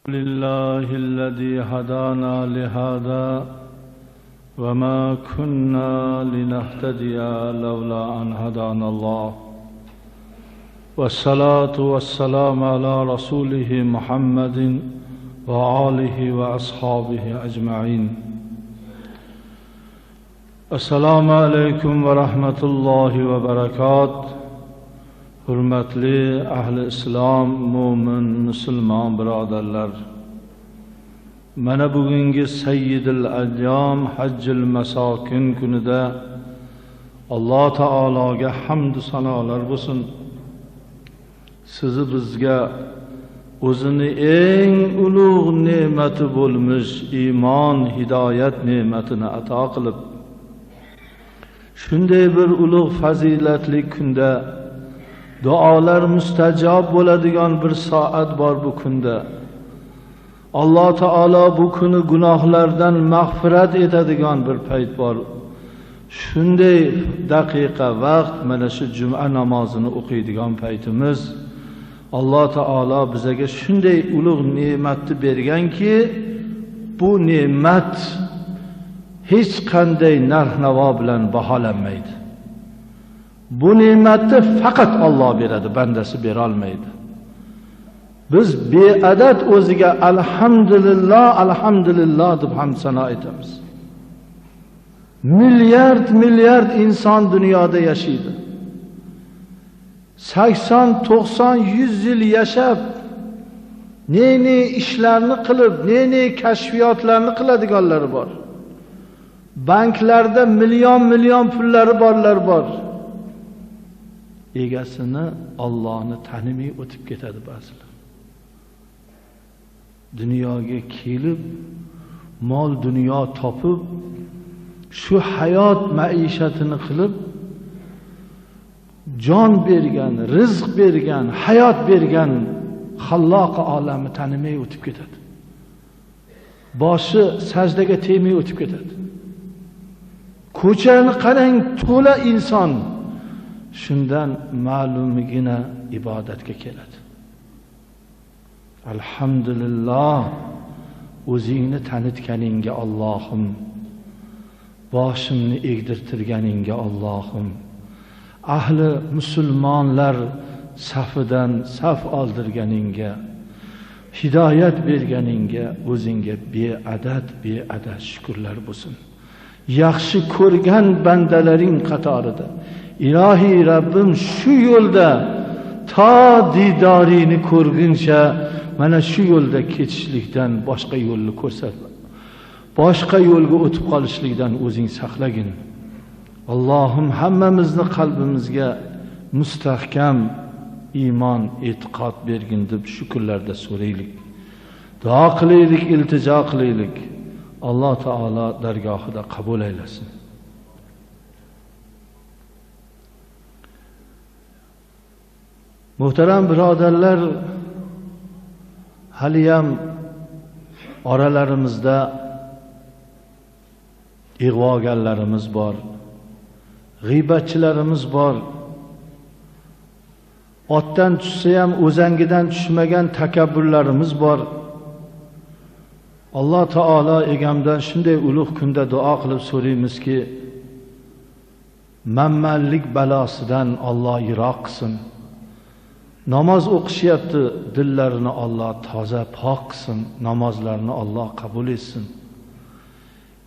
لله الذي هدانا لهذا وما كنا لنهتدي لولا أن هدانا الله والصلاة والسلام على رسوله محمد وآله وأصحابه أجمعين. السلام عليكم ورحمة الله وبركاته. Hurmatli ahli islom, mo'min, musulmon birodarlar, mana bugungi Sayyidil Ayyom Hajjil Masokin kunida Alloh taologa hamd sanolar bo'lsin. Sizni bizga o'zini eng ulug' ne'mati bo'lmish iymon, hidoyat ne'matini ato qilib, shunday bir ulug' fazilatli kunda duolar mustajob bo'ladigan bir soat bor bu kunda. Alloh taolo bu kuni gunohlardan mag'firat etadigan bir payt bor. Shunday daqiqa vaqt mana shu juma namozini o'qiydigan paytimiz. Alloh taolo bizga shunday ulug' ne'matni berganki, bu ne'mat hech qanday narx-navo bilan baholanmaydi. Bu ne'matni faqat Alloh beradi, bandasi bera olmaydi. Biz beadad o'ziga alhamdulillah, alhamdulillah deb hamd sano aytamiz. Milliard milliard inson dunyoda yashaydi. 80, 90, 100 yil yashab, ne-ne ishlarni qilib, ne-ne kashfiyotlarni qiladiganlari bor. Banklarda million million pullari borlar bor. Egasini Allohni tanimay o'tib ketadi ba'zilar. Dunyoga kelib, mol dunyo topib, shu hayot maishatini qilib, jon bergan, rizq bergan, hayot bergan Xalloq olamni tanimay o'tib ketadi. Boshi sajdaga tegmay o'tib ketadi. Ko'chani qarang, to'la inson. Shundan ma'lumigina ibodatga keladi. Alhamdulillah, o'zingni tanitganingga Allohim, boshimni egdirtirganingga Allohim, ahli musulmonlar safidan saf oldirganingga, hidoyat berganingga o'zingga beadad beadad shukrlar bo'lsin. Yaxshi ko'rgan bandalaring qatorida Ilohiy Rabbim shu yo'lda to didoringni ko'rguncha mana shu yo'lda ketishlikdan boshqa yo'lni ko'rsatma. Boshqa yo'lga o'tib qolishlikdan o'zing saqlagin. Allohim hammamizni qalbimizga mustahkam iymon, e'tiqod bergin deb shukrlarda so'raylik. Duo qilaylik, iltijo qilaylik. Alloh taolo dargohida qabul aylasin. Muhtaram birodarlar, haliyam oralarimizda ig'vogarlarimiz bor, g'iybatchilarimiz bor. Otdan tushsa ham o'zangidan tushmagan takabburlarimiz bor. Alloh taolo egamdan shunday ulug' kunda duo qilib so'raymizki, manmanlik balosidan Alloh yiroq qilsin. Namoz o'qishyapti, dillarini Alloh toza pok qilsin, namozlarini Alloh qabul etsin.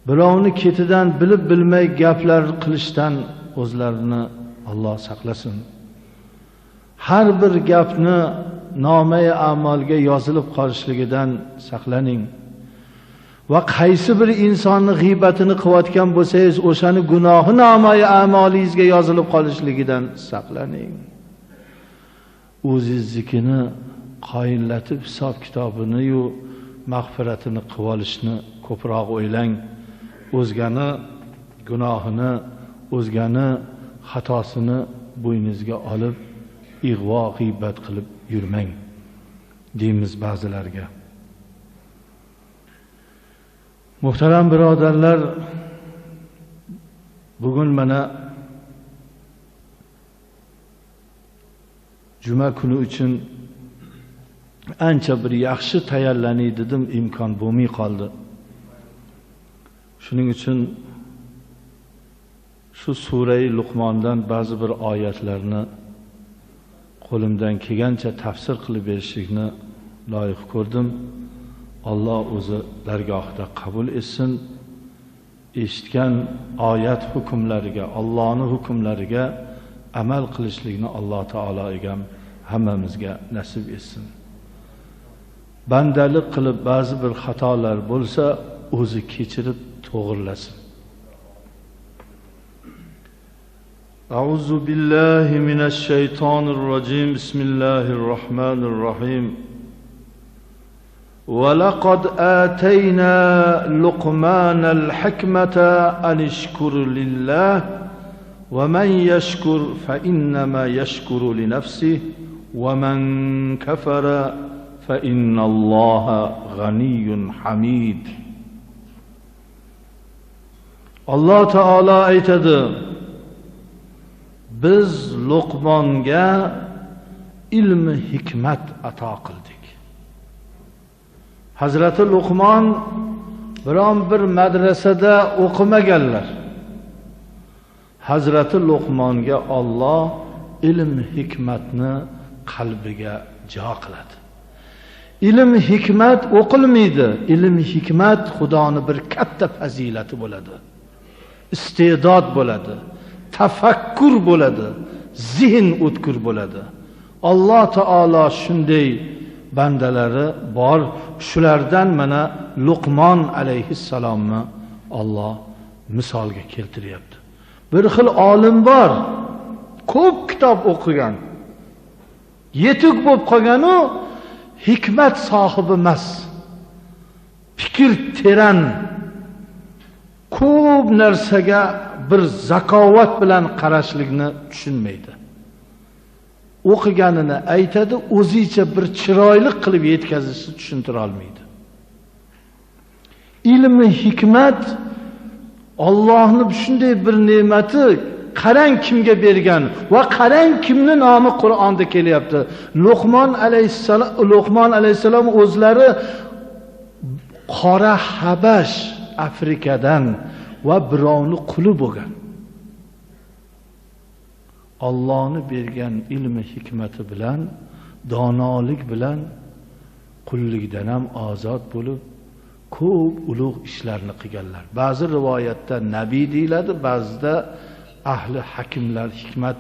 Birovni ketidan bilib bilmay gaplar qilishdan o'zlarini Alloh saqlasin. Har bir gapni nomai a'molga yozilib qolishligidan saqlaning. Va qaysi bir insonni g'iybatini qilayotgan bo'lsangiz, o'shani gunohi nomai a'molingizga yozilib qolishligidan saqlaning. O'zingiznikini qoyillatib hisob kitobini yu mag'firatini qilib olishni ko'proq o'ylang. O'zgani gunohini, o'zgani xatosini bo'yningizga olib ig'vo g'iybat qilib yurmang deymiz ba'zilarga. Muhtaram birodarlar, bugun mana juma kuni uchun Ancha bir yaxshi tayyorlanay dedim, imkon bo'lmay qoldi. Shuning uchun shu surai Luqmondan ba'zi bir oyatlarni qo'limdan kelgancha tafsir qilib berishlikni loyiq ko'rdim. Alloh o'zi dargohida qabul etsin. Eshitgan oyat hukmlariga, Allohning hukmlariga amal qilishlikni Alloh taolo egam hammamizga nasib etsin. Bandalik qilib ba'zi bir xatolar bo'lsa, o'zi kechirib to'g'irlasin. Auzu billahi minash shaytonir rojim. Bismillahirrohmanirrohim. ولقد آتينا لقمان الحكمة أن اشكر لله ومن يشكر فإنما يشكر لنفسه ومن كفر فإن الله غني حميد. Alloh taolo aytadi: biz Luqmonga ilmi hikmat ato qildik. Hazrati Luqmon biron bir madrasada o'qimaganlar. Hazrati Luqmonga Alloh ilm hikmatni qalbiga jo qiladi. Ilm hikmat o'qilmaydi. Ilm hikmat Xudoni bir katta fazilati bo'ladi. Iste'dod bo'ladi, tafakkur bo'ladi, zehn o'tkir bo'ladi. Alloh taolo shunday bandalari bor. Shulardan mana Luqmon alayhissalomni Alloh misolga keltiryapti. Bir xil olim bor, ko'p kitob o'qigan, yetuk bo'lib qolgan-u hikmat sohibi emas. Fikr teran, ko'p narsaga bir zakovat bilan qarashlikni tushunmaydi. O'qiganini aytadi, o'zicha bir chiroyli qilib yetkazishni tushuntira olmaydi. Ilmi hikmat Allohning shunday bir ne'mati, qarang kimga bergan va qarang kimning nomi Qur'onda kelyapti. Luqmon alayhissalom o'zlari qora Habash Afrikadan va birovni quli bo'lgan. Allohning bergan ilmi hikmati bilan, donolik bilan qullikdan ham ozod bo'lib, ko'p ulug' ishlarni qilganlar. Ba'zi rivoyatda nabiy deyiladi, ba'zida ahli hakimlar, hikmat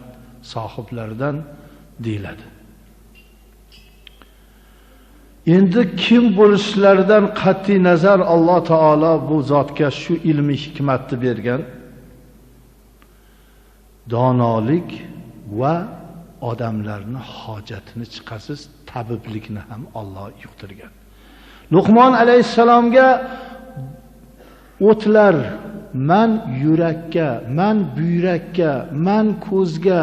sohiblaridan deyiladi. Endi kim bo'lishlaridan qat'iy nazar Alloh taolo bu zotga shu ilmi hikmatni bergan. Donolik va odamlarning hojatini chiqasiz tabiblikni ham Alloh yuqtirgan. Luqmon alayhissalomga o'tlar man yurakka, man buyrakka, man ko'zga,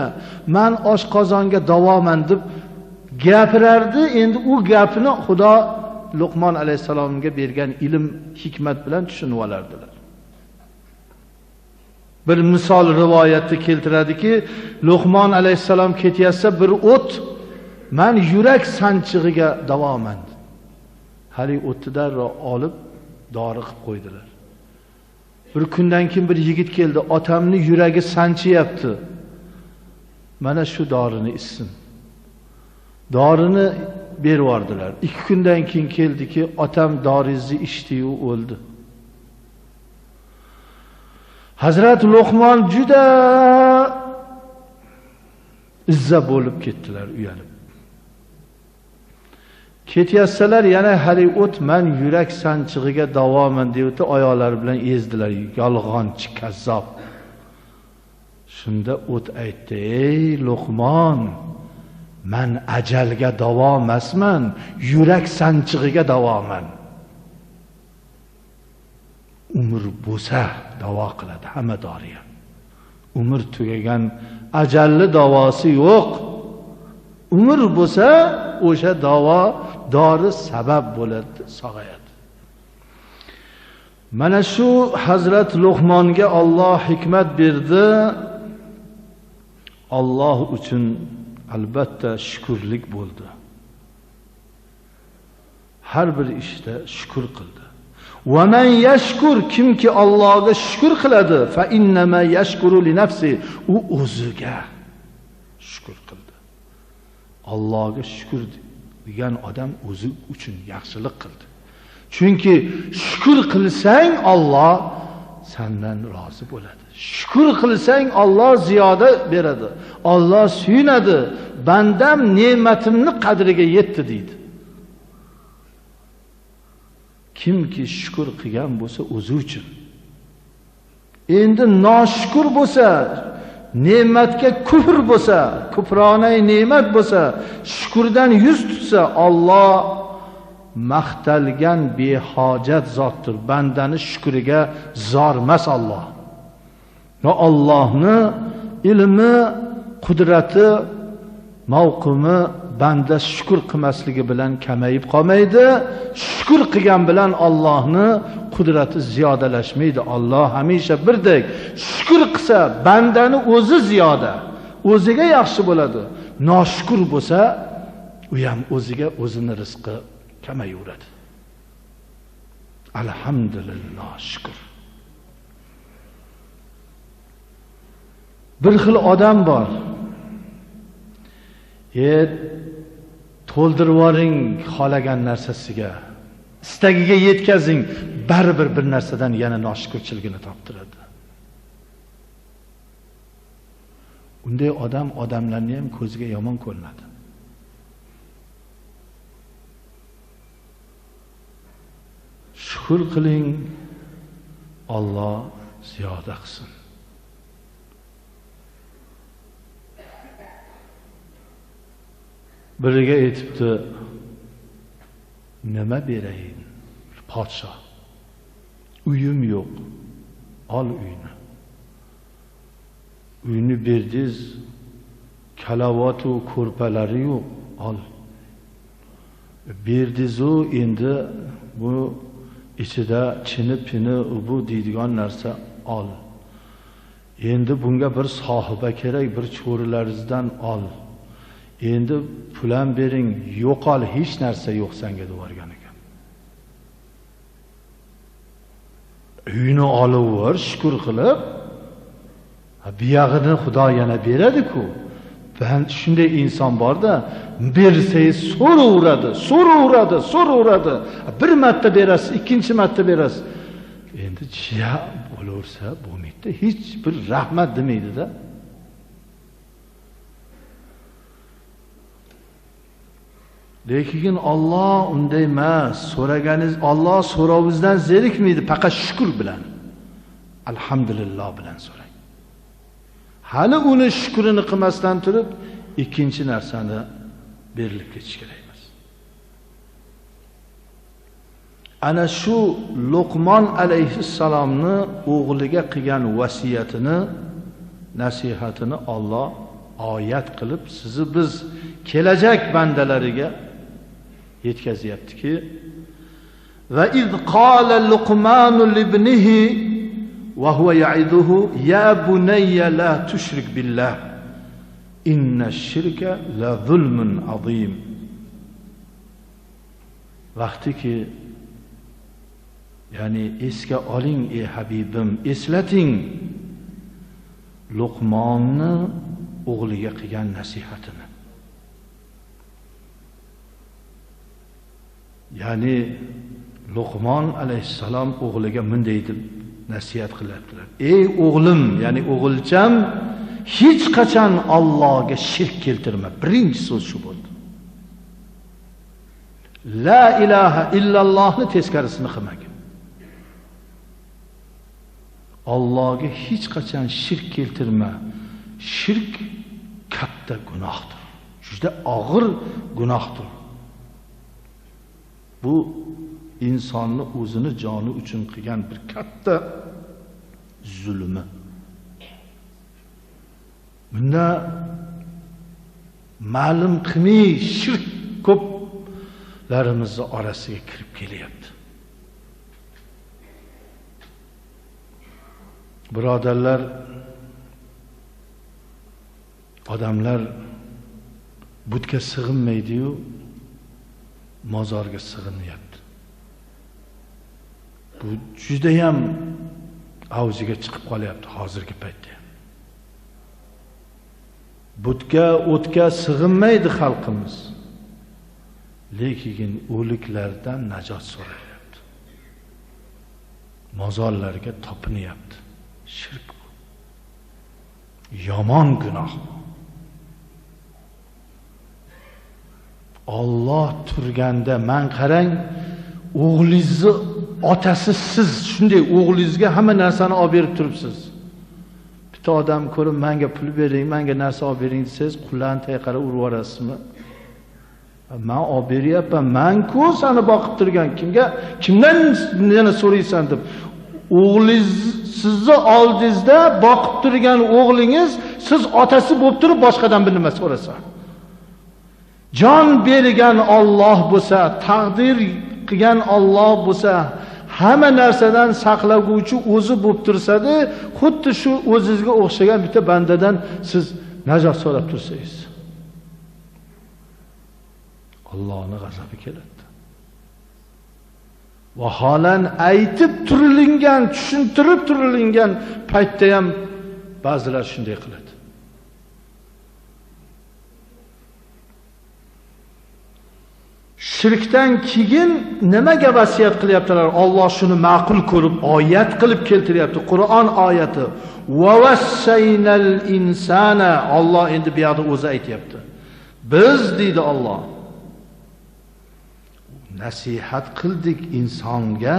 man oshqozonga davoman deb gapirardi. Endi u gapini Xudo Luqmon alayhissalomga bergan ilm hikmat bilan tushunib olardilar. Bir misol rivoyatda keltiradiki, Luqmon alayhissalom ketyapsa bir o't man yurak sanchig'iga davoman. Hali o'tni darrov olib dori qilib qo'ydilar. Bir kundan keyin bir yigit keldi, otamning yuragi sanchiyapti. Mana shu dorini ichsin. Dorini berib yubordilar. 2 kundan keyin keldiki, otam doringizni ichdi-yu o'ldi. Hazrat Luqmon juda izza bo'lib ketdilar, uyalib. Ketyapsalar yana hali o't man yurak sanchig'iga davoman debdi, oyoqlari bilan ezdilar, yolg'onchi kazzob. Shunda o't aytdi: "Ey Luqmon, man ajalga davo emasman, yurak sanchig'iga davoman." Umr bo'lsa davo qiladi hamma dori ham. Umr tugagan ajalli davosi yo'q. Umr bo'lsa o'sha davo dori sabab bo'ladi, sog'ayadi. Mana shu Hazrat Luqmonga Alloh hikmat berdi. Alloh uchun albatta shukrlik bo'ldi. Har bir ishda shukr qildi. Va man yashkur, kimki Allohga shukr qiladi, fa innama yashkuru li nafsi, u o'ziga shukr qildi. Allohga shukr degan odam o'zi uchun yaxshilik qildi. Chunki shukr qilsang Alloh sendan rozi bo'ladi. Shukr qilsang Alloh ziyoda beradi. Alloh suyunadi. Bandam ne'matimni qadriga yetdi deydi. Kimki shukr qilgan bo'lsa o'zi uchun. Endi noshukur bo'lsa, ne'matga kufr bo'lsa, kufronay ne'mat bo'lsa, shukrdan yuz tutsa, Alloh maqtalgan behojat zotdir. Bandani shukriga zormas Alloh. Va Allohni ilmi, qudrati, mavqumi banda shukr qilmasligi bilan kamayib qolmaydi. Shukr qilgan bilan Allohni qudrati ziyodalashmaydi. Alloh hamisha birdek. Shukr qilsa bandani o'zi ziyoda, o'ziga yaxshi bo'ladi. Noshukur bo'lsa, u ham o'ziga o'zini rizqi kamayaveradi. Alhamdulillah, shukr. Bir xil odam bor. To'ldirib yuboring xohlagan narsasiga, istagiga yetkazing, baribir bir narsadan yana noshukurchiligini toptiradi. Unday odam odamlarni ham ko'ziga yomon ko'rinadi. Shukr qiling, Alloh ziyoda qilsin. Biriga aytibdi, nima berayin podshoh? Uyim yo'q. Ol uyni. Uyni berdingiz, kalavot-u ko'rpalari yo'q, ol. Berdingiz-u endi bu ichida chini pini bu deydigan narsa ol. Endi bunga bir sohiba kerak, bir cho'rilaringizdan ol. Endi pulan bering, yo'qol, hech narsa yo'q senga deb yuborgan ekan. Uyini olaver, shukr qilib, buyog'ini Xudo yana beradi-ku. Ben shunday inson borda, bersangiz so'raveradi, so'raveradi, so'raveradi. Bir marta berasiz, ikkinchi marta berasiz. Endi jiya bo'laversa bo'lmaydi, hech bir rahmat demaydi-da. Lekin Alloh unday emas. So'raganingiz Alloh so'rovingizdan zerikmaydi, faqat shukr bilan. Alhamdulillah bilan so'rang. Hali uni shukrini qilmasdan turib ikkinchi narsani berilib ketish kerak emas. Ana shu Luqmon alayhissalomni o'g'liga qilgan vasiyatini, nasihatini Alloh oyat qilib sizni biz kelajak bandalariga yetkazyaptiki, va iz qala Luqmanu libnihi va huwa ya'iduhu ya bunayya la tushrik billah inna shirka la zulmun azim. Vaqtiki, ya'ni esga oling ey habibim, eslating Luqmonni o'g'liga qilgan nasihatini. Ya'ni Luqmon alayhissalom o'g'liga bunday deb nasihat qilyaptilar. Ey o'g'lim, ya'ni o'g'ilcham, hech qachon Allohga shirk keltirma. Birinchi so'z shu bo'ldi. La ilaha illallohni teskarisini qilmagin. Allohga hech qachon shirk keltirma. Shirk katta gunohdir. Juda og'ir gunohdir. Bu insonni o'zini joni uchun qilgan bir katta zulmi. Bunda ma'lum qilmay shirk ko'plarimizni orasiga kirib kelyapti. Birodarlar, odamlar butga sig'inmaydi-yu, mozorga sig'inyapti. Bu judayam avjiga chiqib qolyapti hozirgi paytda. Butga, o'tga sig'inmaydi xalqimiz. Lekin o'liklardan najot so'rayapti. Mozorlarga topinyapti. Shirk bu. Yomon gunoh bu. Alloh turganda men qarang, o'g'lingizni otasi siz shunday o'g'lingizga hamma narsani olib berib turibsiz. Bitta odam ko'rib menga pul bering, menga narsa olib bering desangiz, qullani tayqara urib yuborasizmi? Men olib beryapman, men-ku seni boqib turgan kimga, kimdan yana so'raysan deb. O'g'lingiz sizni oldingizda boqib turgan o'g'lingiz, siz otasi bo'lib turib boshqadan bir nima so'rasa. Jon bergan Alloh bo'lsa, taqdir qilgan Alloh bo'lsa, hamma narsadan saqlaguvchi o'zi bo'lib tursa-da, xuddi shu o'zingizga o'xshagan bitta bandadan siz najot so'rab tursangiz, Allohning g'azabi keladi. Vaholan aytib turilingan, tushuntirib turilingan paytda ham ba'zilar shunday qiladi. Shirkdan keyin nimaga vasiyat qilyaptilar? Alloh shuni ma'qul ko'rib oyat qilib keltiryapti. Qur'on oyati. Va vassaynal insana. Alloh endi bu yoqda o'zi aytayapti. Biz deydi Alloh, nasihat qildik insonga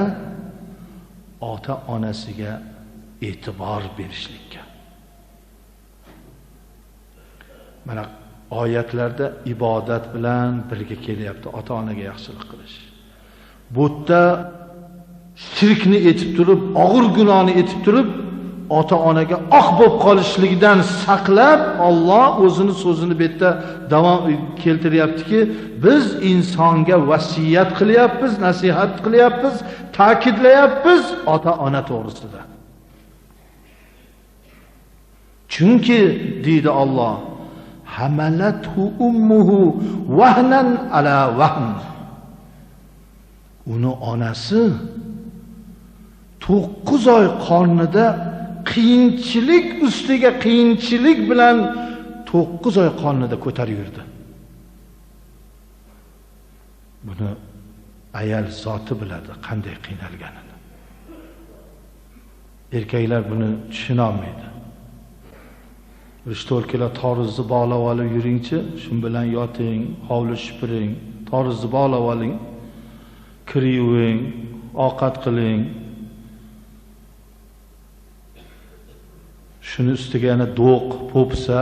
ota-onasiga e'tibor berishlikka. Mana oyatlarda ibodat bilan birga kelyapti ota-onaga yaxshilik qilish. Bu yerda shirkni etib turib, og'ir gunohni etib turib, ota-onaga oq bo'lib qolishligidan saqlab, Alloh o'zini so'zini bu yerda davom keltiryaptiki, biz insonga vasiyat qilyapmiz, nasihat qilyapmiz, ta'kidlayapmiz ota-ona to'g'risida. Chunki deydi Alloh, hamalathu ummuhu wahnan ala wahn. Uni onasi 9 oy qornida qiyinchilik ustiga qiyinchilik bilan 9 oy qornida ko'tarib yurdi. Buni ayol zoti biladi qanday qiynalganini. Erkaklar buni tushuna olmaydi. 3-4 kilo tarizni bog'lab olib yuringchi, shun bilan yoting, hovli supuring, tarizni bog'lab oling, kir yuving, ovqat qiling. Shuni ustiga yana do'q, po'pisa,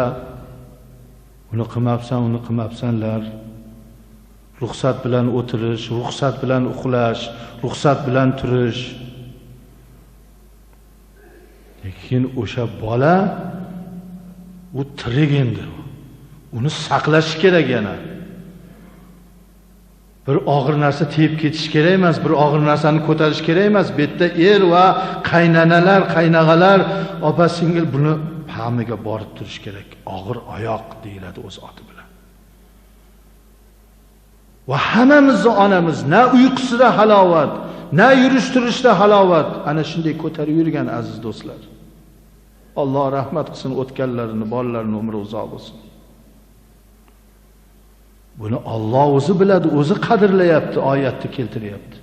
uni qilmabsan, uni qilmabsanlar. Ruxsat bilan o'tirish, ruxsat bilan uxlash, ruxsat bilan turish. Lekin o'sha bola u tirik endi. Uni saqlash kerak yana. Bir og'ir narsa tepib ketish kerak emas, bir og'ir narsani ko'tarish kerak emas. Bu yerda er va qaynanalar, qaynog'alar, opa singil buni fahmiga borib turish kerak. Og'ir oyoq deyiladi o'z oti bilan. Va hammamizni onamiz na uyqusida halovat, na yurish turishda halovat, ana shunday ko'tarib yurgan aziz do'stlar. Alloh rahmat qilsin o'tganlarini, bolalarini umri uzoq bo'lsin. Buni Alloh o'zi biladi, o'zi qadrlayapti, oyatni keltiryapti.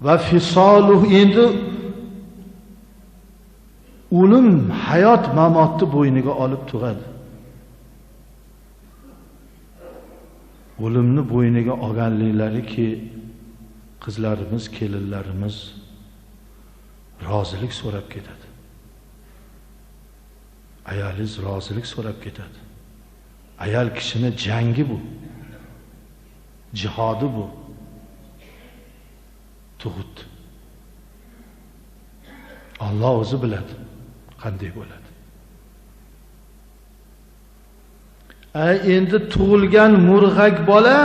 Va fisaluh, endi o'lim hayot mamotni bo'yniga olib tug'adi. O'limni bo'yniga olganliklariki qizlarimiz, kelinlarimiz rozilik so'rab ketadi. Ayolingiz rozilik so'rab ketadi. Ayol kishini jangi bu. Jihodi bu. Tug'ut. Alloh o'zi biladi qanday bo'ladi. Endi tug'ilgan murg'ak bola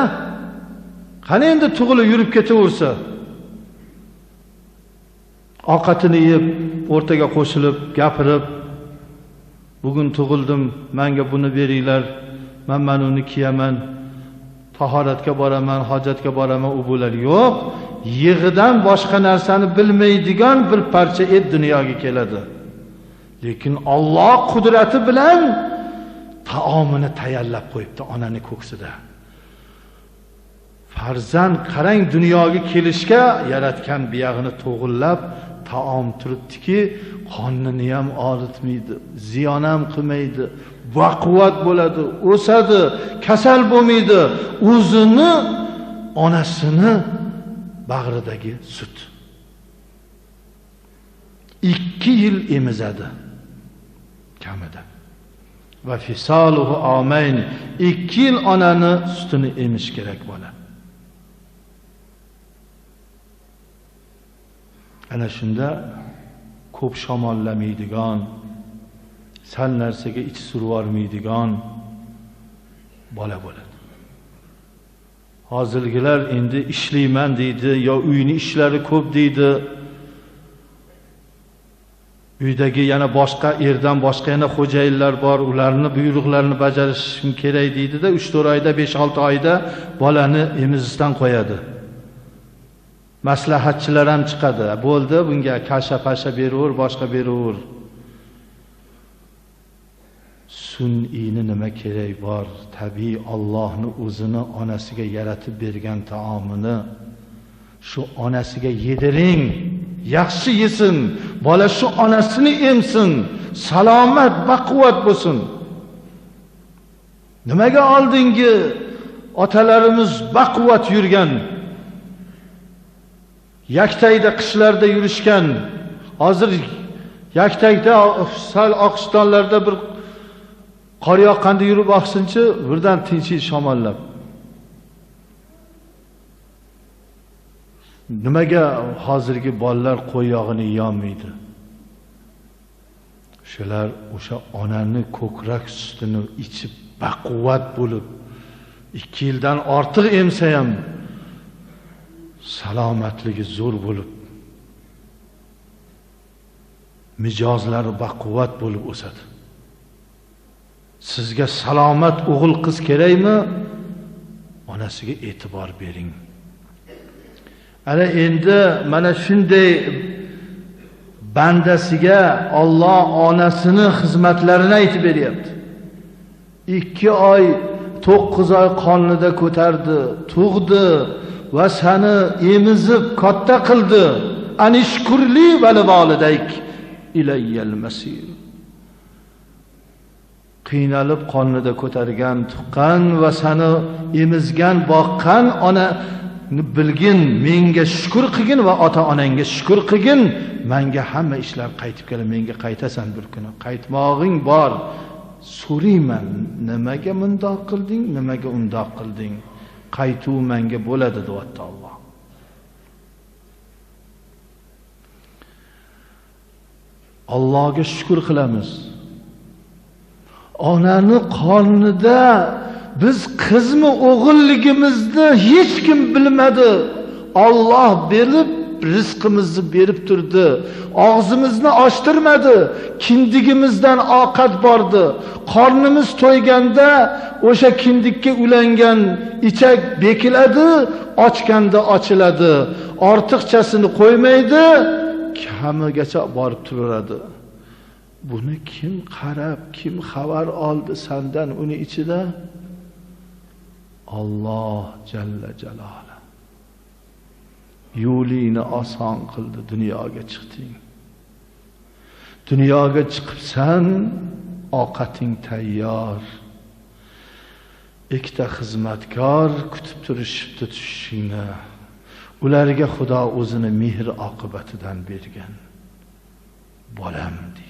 qani endi tug'ilib yurib ketaversa, ovqatini yeb, o'rtaga qo'shilib, gapirib, bugun tug'ildim, menga buni beringlar, Men mana uni kiyaman, tahoratga boraman, hojatga boraman, u bo'lar. Yo'q, yig'idan boshqa narsani bilmaydigan bir parcha et dunyoga keladi. Lekin Alloh qudrati bilan taomini tayyorlab qo'yibdi onani ko'ksida. Farzand qarang dunyoga kelishga yaratgan buyog'ini to'g'illab taom turibdiki, qonnini ham og'ritmaydi, ziyon ham qilmaydi, baquvvat bo'ladi, o'sadi, kasal bo'lmaydi. O'zini onasini bag'ridagi sut. 2 yil emizadi kamida. Va fisaluhu amayn, 2 yil onani sutini emish kerak bola. Ana shunda ko'p shamollamaydigan, sal narsaga ich survormaydigan bola bo'ladi. Hozirgilar endi ishlayman deydi, yo uyning ishlari ko'p deydi. Uydagi yana boshqa erdan boshqa yana xo'jayinlar bor, ularni buyruqlarini bajarishim kerak deydi-da, 3-4 oyda, 5-6 oyda bolani emizishdan qo'yadi. Maslahatchilar ham chiqadi. Bo'ldi, bunga kasha-pasha beraver, boshqa beraver. Sun'iyni nima kerak bor? Tabiiy Allohni o'zini onasiga yaratib bergan taomini shu onasiga yediring, yaxshi yesin, bola shu onasini emsin, salomat, baquvvat bo'lsin. Nimaga oldingi otalarimiz baquvvat yurgan? Yaktayda qishlarda yurishgan. Hozir yaktayda sal oqistonlarda bir qor yoqqanda yurib oqsinchi, birdan tinchiydi shamollab. Nimaga hozirgi bolalar qo'y yog'ini yeyolmaydi? Shular o'sha onani ko'krak sutini ichib baquvvat bo'lib 2 yildan ortiq emsa ham salomatligi zo'r bo'lib, mijozlari baquvvat bo'lib o'sadi. Sizga salomat o'g'il qiz kerakmi? Onasiga e'tibor bering. Ana endi mana shunday bandasiga Alloh onasini xizmatlarini aytib beryapti. 2 oy, 9 oy qornida ko'tardi, tug'di va seni emizib katta qildi. Anishkurli va livolidayk ilayyal masir. Qiynalib qornida ko'targan, tuqqan va seni emizgan, boqqan ona bilgin, menga shukr qilgin va ota-onangga shukr qilgin. Menga hamma ishlar qaytib keladi, menga qaytasan bir kuni. Qaytmog'ing bor. So'rayman, nimaga bundoq qilding, nimaga undoq qilding? Qaytuv menga bo'ladi, deyapti Alloh. Allohga shukr qilamiz. Onani qornida biz qizmi o'g'illigimizni hech kim bilmadi. Alloh berib, rizqimizni berib turdi. Og'zimizni ochtirmadi. Kindigimizdan ovqat bordi. Qornimiz to'yganda o'sha kindikka ulangan ichak bekiladi, ochganda ochiladi. Ortiqchasini qo'ymaydi, kamigacha borib turadi. Buni kim qarab, kim xabar oldi sendan uni ichida? Alloh jalla jalola. Yo'lingni oson qildi, dunyoga chiqding. Dunyoga chiqibsan, ovqating tayyor. Ikkita xizmatkor kutib turishibdi tushishingni. Ularga Xudo o'zini mehr oqibatidan bergan. Bolam deydi.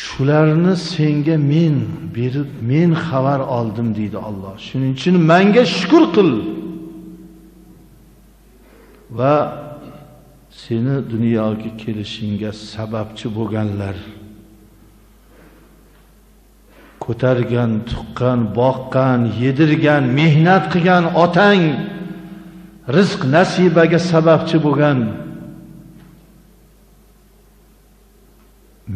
Shularni senga men berib, men xabar oldim deydi Alloh. Shuning uchun menga shukr qil. Va seni dunyoga kelishingga sababchi bo'lganlar, ko'targan, tuqqan, boqqan, yedirgan, mehnat qilgan otang, rizq nasibaga sababchi bo'lgan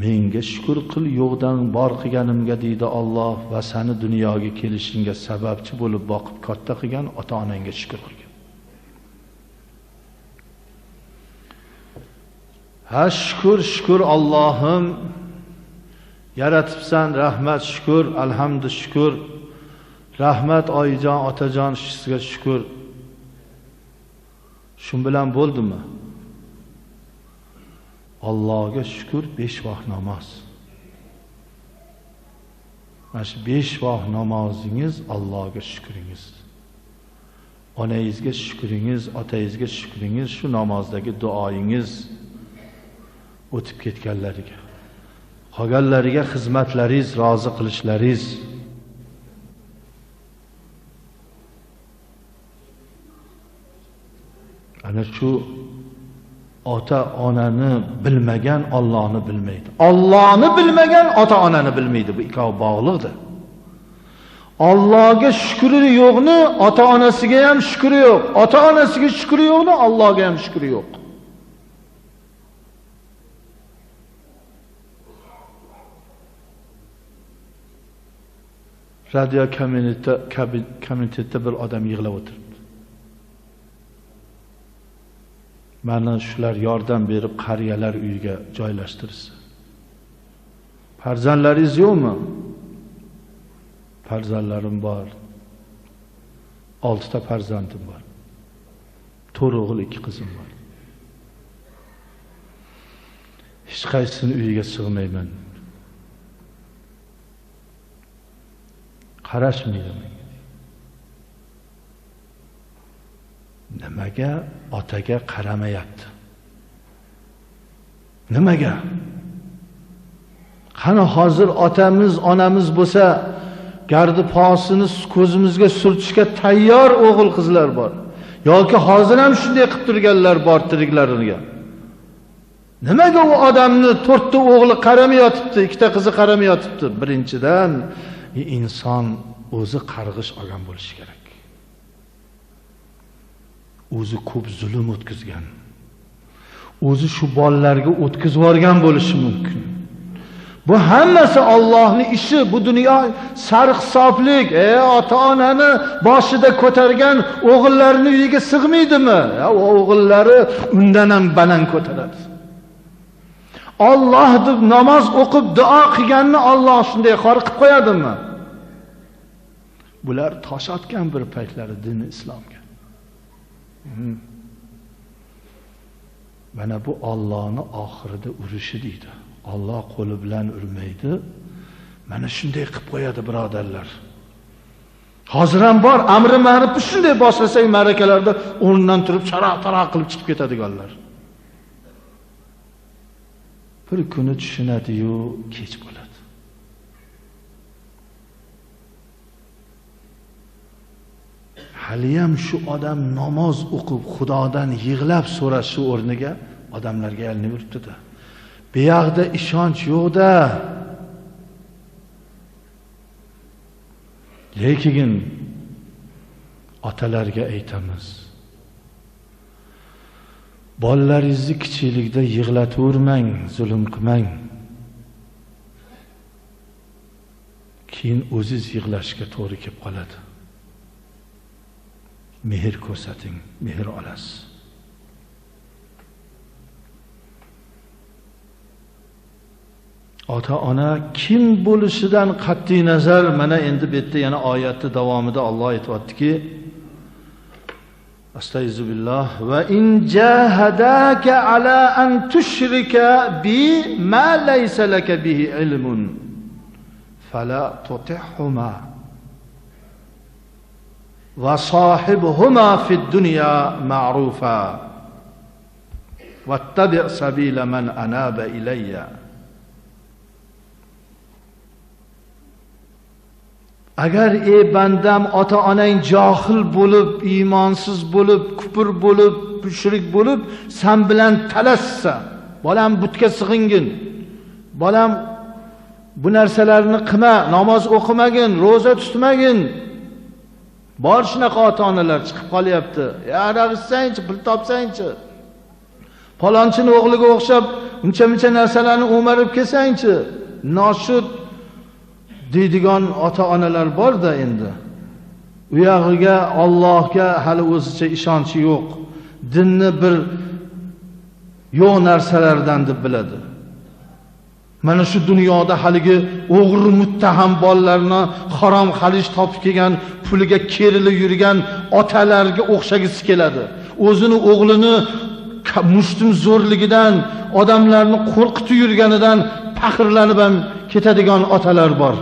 Menga shukr qil yo'qdan bor qilganimga deydi Alloh, va seni dunyoga kelishingga sababchi bo'lib boqib katta qilgan ota-onangga shukr qilgin. Ha, shukr, shukr Allohim, yaratibsan, rahmat, shukr, alhamdu shukr, rahmat oyijon, otajon, sizga shukr. Shun bilan bo'ldimi? Allohga shukr 5 vaqt namoz. Mana shu 5 vaqt namozingiz Allohga shukringiz. Onangizga shukringiz, otangizga shukringiz, shu namozdagi duoyingiz o'tib ketganlariga, qolganlariga xizmatlaringiz, rozi qilishlaringiz. Ana shu ota-onani bilmagan Allohni bilmaydi. Allohni bilmagan ota-onani bilmaydi. Bu ikkovi bog'liqdir. Allohga shukri yo'qni ota-onasiga ham shukri yo'q. Ota-onasiga shukri yo'qni Allohga ham shukri yo'q. Radio komitetda bir odam yig'lab o'tiribdi. Mana shular yordam berib qariyalar uyiga joylashtirsa. Farzandlaringiz yo'qmi? Farzandlarim bor. 6 ta farzandim bor. 4 o'g'il, 2 qizim bor. Hech qaysisini uyiga sig'mayman. Qarashmaydi menga. Nimaga otaga qaramayapti? Nimaga? Qani hozir otamiz, onamiz bo'lsa, gardi posini ko'zimizga surtishga tayyor o'g'il qizlar bor. Yoki hozir ham shunday qilib turganlar bor tiriklariga. Nimaga u odamni 4 ta o'g'li qaramay yotibdi, 2 ta qizi qaramay yotibdi? Birinchidan, inson o'zi qarg'ish olgan bo'lishi kerak. O'zi ko'p zulm o'tkazgan, o'zi shu bolalarga o'tkazib yuborgan bo'lishi mumkin. Bu hammasi Allohning ishi, bu dunyo sarhisoblik. Ota-onani boshida ko'targan o'g'illarini uyiga sig'maydimi? O'g'illari undan ham baland ko'taradi. Alloh deb namoz o'qib duo qilganni Alloh shunday xor qilib qo'yadimi? Bular tosh otgan bir paytlari dini islomga. Mana bu Allohni oxirida urishi deydi. Alloh qo'li bilan urmaydi. Mana shunday qilib qo'yadi birodarlar. Hozir ham bor, amri ma'rufni shunday boshlasak ma'rakalarda o'rnidan turib charoq-taroq qilib chiqib ketadiganlar. Bir kuni tushunadi-yu, kech bo'ladi. Haliyam shu odam namoz o'qib Xudodan yig'lab so'rashi o'rniga odamlarga yalinib yuribdi-da. Bu yoqda ishonch yo'q-da. Lekin otalarga aytamiz. Bolalaringizni kichiklikda yig'latavermang, zulm qilmang. Keyin o'zingiz yig'lashga to'g'ri kelib qoladi. Mehr ko'rsating, mehr olasiz. Ota-ona kim bo'lishidan qat'iy nazar, mana endi bu yerda yana oyatning davomida Alloh aytayaptiki: Astaizu billah va in jahadaka ala an tushrika bi ma laysa laka bihi ilmun fala tutihuma va sahibhuma fid dunya ma'rufa wattabi' sabila man anaba ilayya. Agar ey bandam ota-onang johil bo'lib, iymonsiz bo'lib, kufr bo'lib, mushrik bo'lib, sen bilan talashsa, bolam butga sig'ingin, bolam bu narsalarni qilma, namoz o'qimagin, ro'za tutmagin. Bor shunaqa ota-onalar chiqib qolyapti. Ya aroq ichsangchi, pul topsangchi. Palonchini o'g'liga o'xshab uncha-muncha narsalarni o'marib kelsangchi, noshud deydigan ota-onalar bor-da endi. U yog'iga Allohga hali o'zicha ishonchi yo'q. Dinni bir yo'q narsalardan deb biladi. Mana shu dunyoda haligi o'g'ri muttaham bolalarni harom xalish topib kelgan, puliga kerilib yurgan otalarga o'xshagisi keladi. O'zini o'g'lini mushtum zo'rligidan, odamlarni qo'rqitib yurganidan faxrlanib ham ketadigan otalar bor.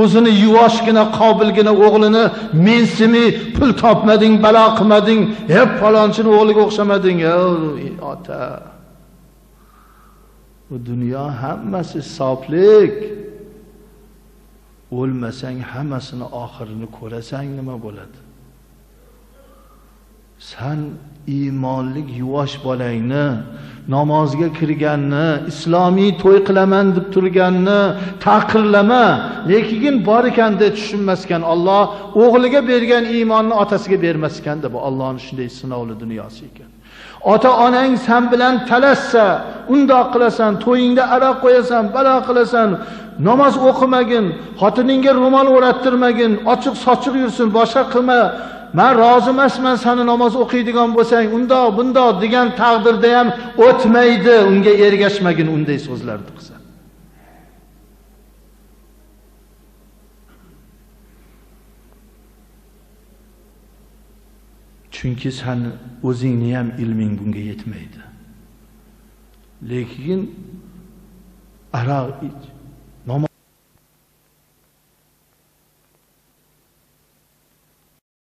O'zini yuvoshgina, qobilgina o'g'lini mensimay, pul topmading, balo qilmading, hep falonchini o'g'liga o'xshamading, ey ota. Bu dunyo hammasi hisoblik. O'lmasang hammasini oxirini ko'rasan, nima bo'ladi? San iymonlik yuvosh bolangni, namozga kirganni, islomiy to'y qilaman deb turganni taqirlama, lekin bor ekan deb tushunmaskan Alloh o'g'liga bergan iymonni otasiga bermaskan-da, bu Allohning shunday sinovli dunyosi ekan. Ota-onang sen bilan talashsa, undoq qilasan, to'yingda aroq qo'yasan, balo qilasan, namoz o'qimagin, xotiningga ro'mol o'rattirmagin, ochiq sochiq yursin, boshqa qilma. Men rozi emasman seni namoz o'qiydigan bo'lsang, undoq bundoq degan taqdirda ham o'tmaydi, unga ergashmagin unday so'zlarni qilsa. Chunki sen o'zingni ham ilming bunga yetmaydi. Lekin aroq ich,